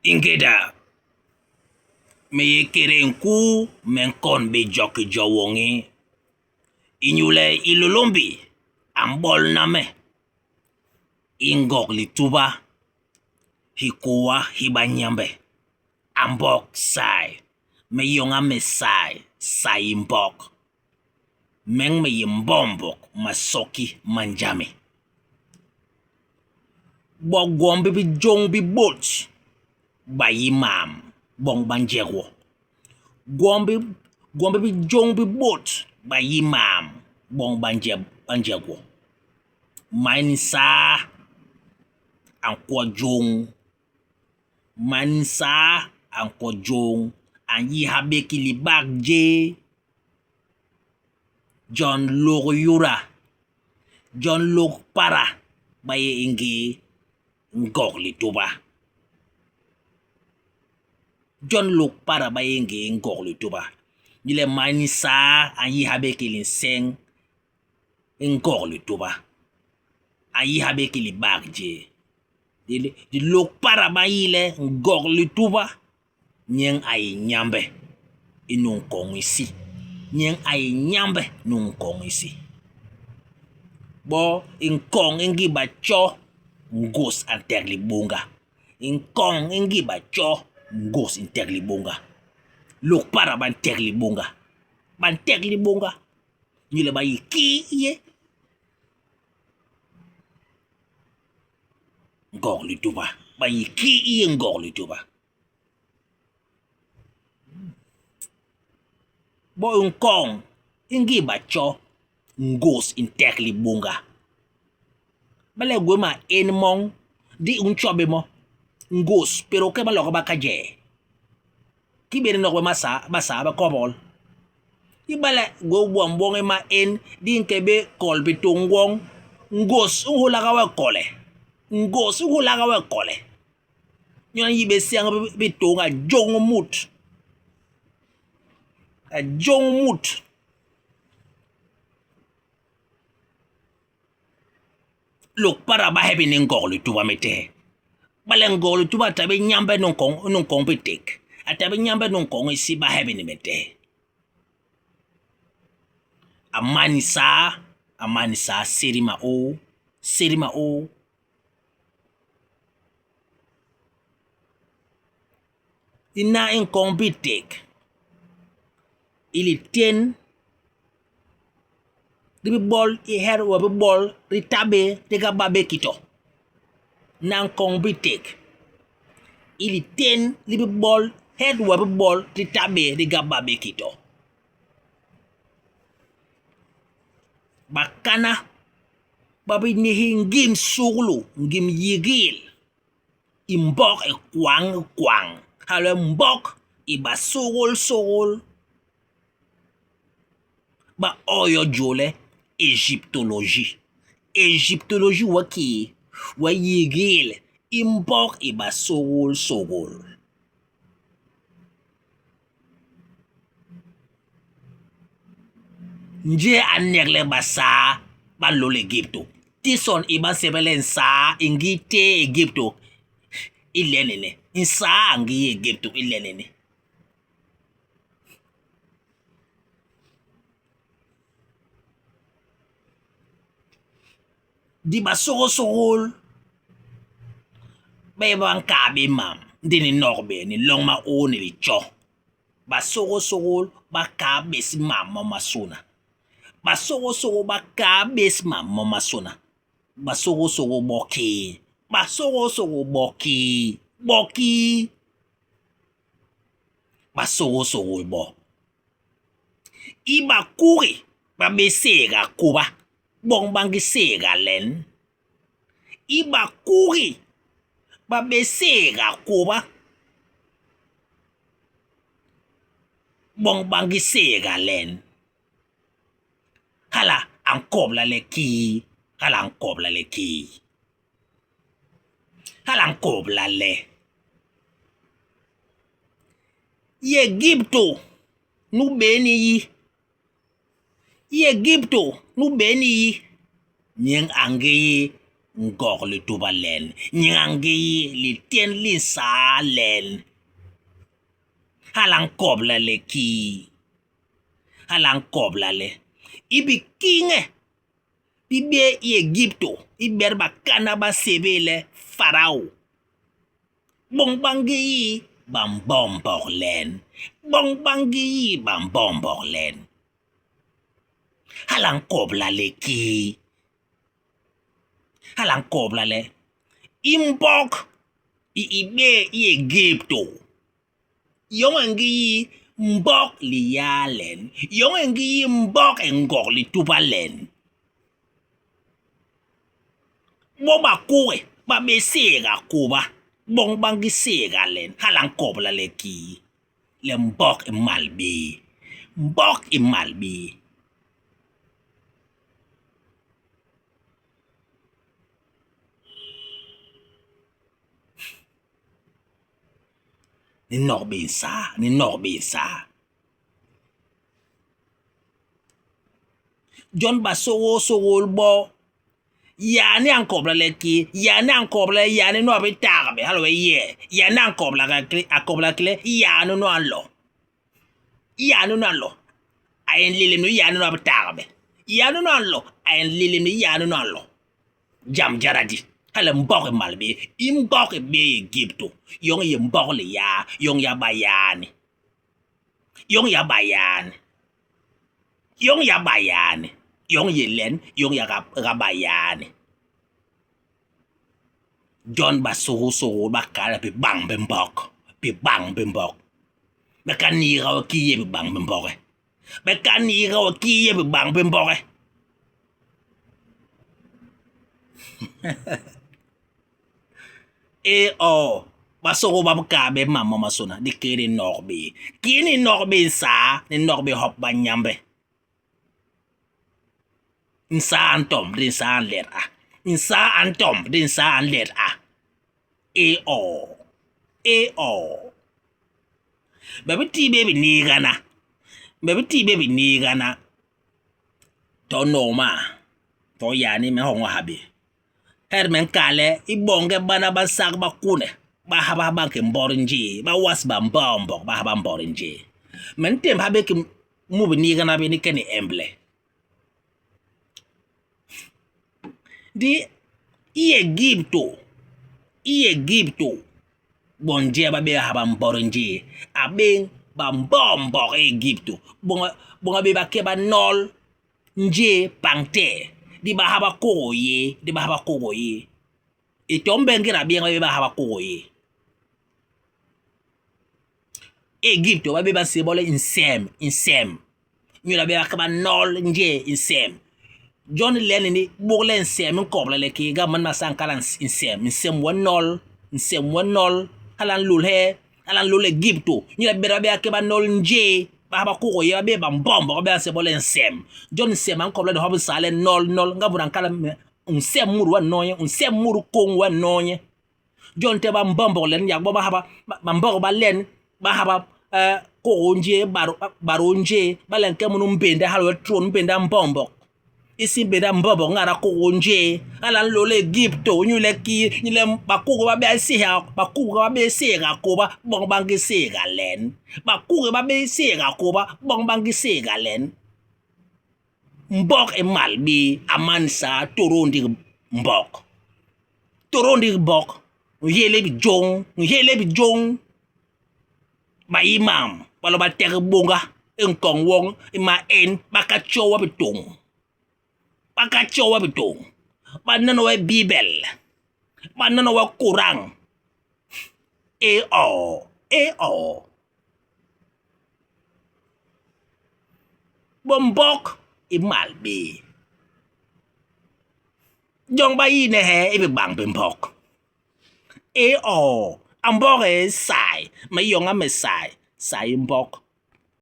I ngéda me yé ikédé nkuu, me nkon bé jo ki jo woñi inyule Hilôlômbi a mbolna me i Ngog Lituba, hikôa hi Banyambe. A mbok sai, me yoña me sai, sai i mbok. Meñ me yé mbombok masoki ma Njame. Bo gwom bi bijôñ bi bôt ba yi mam boñ ba nje gwo. Gwom bi gwom bi bijôñ bi bôt ba yi mam boñ ba nje ba nje gwo. Man nsaa a nkwo jôñ. Man nsaa a nkwo jôñ, a nyi ha bé ki libak jé. Jon Lôk Yuda, jon Lôk Pada ba yé i ngii Ngog Lituba. Jon Lôk Pada ba yé i ngii Ngog Lituba. Ni le man nsaa a nyi ha bé ki li nseñ i Ngog Lituba. A nyi ha bé ki libak jé. Di Lôk Pada ba yi le Ngog Lituba Nyen a yé Nyambe nu nkoñ isi. Nyen a yé Nyambe nu nkoñ isi. Bo i nkoñ i ngi batjo, ngôs a ntek libônga. I nkoñ i ngi batjo, ngôs i ntek libônga. Lôk Pada ba ntek libônga. Ba ntek libônga inyule ba yi kii i yé. Ngog Lituba. Ba nyi kii i yé Ngog Lituba. Bo i nkoñ i ngii batjo, ngôs i ntek libônga. Bale u gwé maén moñ ndi u ntjo bé mo, ngôs perroquet ba lok ba ka je. Kii bé ni nok bé Basaa ba kobol? Ibale u gwé gwom gwoñ i maén di nke bé kol bitôñ gwoñ, ngôs i nhôlaga we kole. Ngôs i nhôlaga we kole. Nyen a nyi bé siañ bitôñ a jôñ mut. A jôñ mut. Lôk Pada ba hebi ni Ngog Lituba me tehe. Bale Ngog Lituba a ta bé Nyambe nu nkoñ nu nkoñ biték, a ta bé Nyambe nu nkoñ isi ba hebi ni me tehe. A man isaa, a man isaa sédi maôô, sédi maôô. Ina i nkoñ biték i litén di bi bol i het wa bi bol di ta bé di ga ba bé ki to. Na nkoñ biték i litén li bi bol het wa bi bol di ta bé di ga ba bé ki to. Bakana ba bi néhi ngim suklu, ngim yigil i mbok i kwañ kwañ, hala wee mbok i basôgôlsôgôl ba o yo jôl le Égyptologie. Égyptologie wee kii? Wee yigil i mbok i basôgôlsôgôl. Njee a nhégle Basaa ba nlôl Égiptô? Tison i ba nsébél le Nsaa i ngi téé Égiptô i len ini. Nsaa a ngi yé Égiptô i len ini. Ndi basôgôlsôgôl ba yé ba nkaa bé mam, ndi ni nok bé, ni loñ maôô ni litjo. Basôgôlsôgôl ba kaa bés mam momasôna. Basôgôlsôgôl ba kaa bés mam momasôna. Basôgôlsôgôl bo kii? Basôgôlsôgôl bo kii? Bo kii? Basôgôlsôgôl bo. I bakugi ba bé séga kôba, bon ba ngi séga len. I bakugi ba bé séga kôba, bon ba ngi séga len. Hala a nkobla le kii? Hala a nkobla le kii? Hala a nkobla le i Égiptô nu bé ni yi, i Égiptô nu bé ni yi, nyen a ngi yé. Ngok lituba len, nyiña ngi yi litén li nsaa len. Hala a nkobla le kii? Hala a nkobla le i bikiñe bi bé i Égiptô i bet bakana ba nsébél le Faraô, bon ba ngi yi ba mbombok len, bon ba ngi yi ba mbombok len. Hala a nkobla le kii? Hala a nkobla le i mbok i i bé i Égiptô, yoñ i ngi yi mbok liaa len, yoñ i ngi yi mbok i ngok lituba len. Bon ba kôghe ba bé séga kôba, bon ba ngi séga len. Hala a nkobla le kii? Le mbok i mal bé. Mbok i mal bé. Ni nok bé nsaa, ni nok bé nsaa. Jon basôgôlsôgôl bo yani a nkobla le kii? Yani a nkobla le yani nu a bi tagbe, hala wee ye. Yani a nkobla a kobla ki le yani nu a nlo. Yani nu a nlo a yé nlélém ni yani nu a bi tagbe. Yani nu a nlo a yé nlélém ni yani nu a nlo. Jam jada di, hala mbok i mal bé. I mbok i bé i Égiptô, yon i yé mbok liaa, yon y'a ba yaani. Yon y'a ba yaani. Yon y'a ba yaani. Yon yé len, yon y'a ga ba yaani. Jon basôgôlsôgôl ba kal le bibañ bi mbok, bibañ bi mbok. Ba ka niiga we kii yé bibañ bi mbok. Ba ka niiga we kii yé bibañ bi mbok. Ee oo, basôgôl ba bi kal bé mam momasôna, di kee di nok bé. Kii ni nok bé nsaa, ni nok bé hop ba Nyambe. Nsaa a ntomb, ndi nsaa a nlet a. Nsaa a ntomb, ndi nsaa a nlet a. Ee oo, ee oo. Ba bi ti bé biniigana, ba bi ti bé biniigana to noma, to yani me nhoñol ha bé. Het me nkal le i boñge bana ba nsak ba kune, ba haba ba nke mbot njee, ba was ba mbombok ba haba mbot njee. Me ntémb ha bé ki mu biniigana bi ni ke ni emble. Ndi i Égiptô, i Égiptô, bon njee ba bé haba mbot njee? A bé ba mbombok i Égiptô, bon ba bé ba ke ba nol njee pañter, di ba haba kôgôô yé, di ba haba kôgôô yé. I to mbe ngéda bienga ba bé ba haba kôgôô yé. Égiptô ba bé ba nsébél le nsem, nsem. Inyule ba bé ba ke ba nol njee nsem. Jon i len ini, buk le nsem i nkobla le kii? Ga man Masa a nkal nsem, nsem w'a nol, nsem w'a nol. Hala a nlôl hee? Hala a nlôl Égiptô. Inyule bet ba bé ba ke ba nol njee, ba haba kôgôô yé, ba bé ba mbombok, ba bé ba nsébél le nsem. Jon nsem a nkobla ni hop nsaa le nol, nol. Nga mut a nkal le nsem mut w'a nol nye, nsem mut u koñ w'a nol nye. Jon te ba mbombok len yak bo ba haba ba mbok ba len ba haba eh, kôgôô njee baro njee ba len ke munu mbenda hala wee trône mbenda mbombok isi mbenda mbombok ngada kôgôô njee hala nlôl Égiptô inyule kii inyule bakôgôô ba bé séha bakôgôô ba bé séga kôba bon ba ngi séga len bakôgôô ba bé séga kôba bon ba ngi séga len mbok i mal bé a man saa tôdô ndik mbok Tôdô ndik bok, nhélé bijôñ, nhélé bijôñ. Bayimam ba lo ba tek bonga i nkoñ woñ i maén, ba ka tjo we bitôñ, ba ka tjo we bitôñ. Ba nene we Bibel, ba nene we Kurañ. E o, e o. Bo mbok i mal bé. Jong ba yine he i bibañ bi mbok. E o, a mbok e sai, me yonga me sai, sai mbok.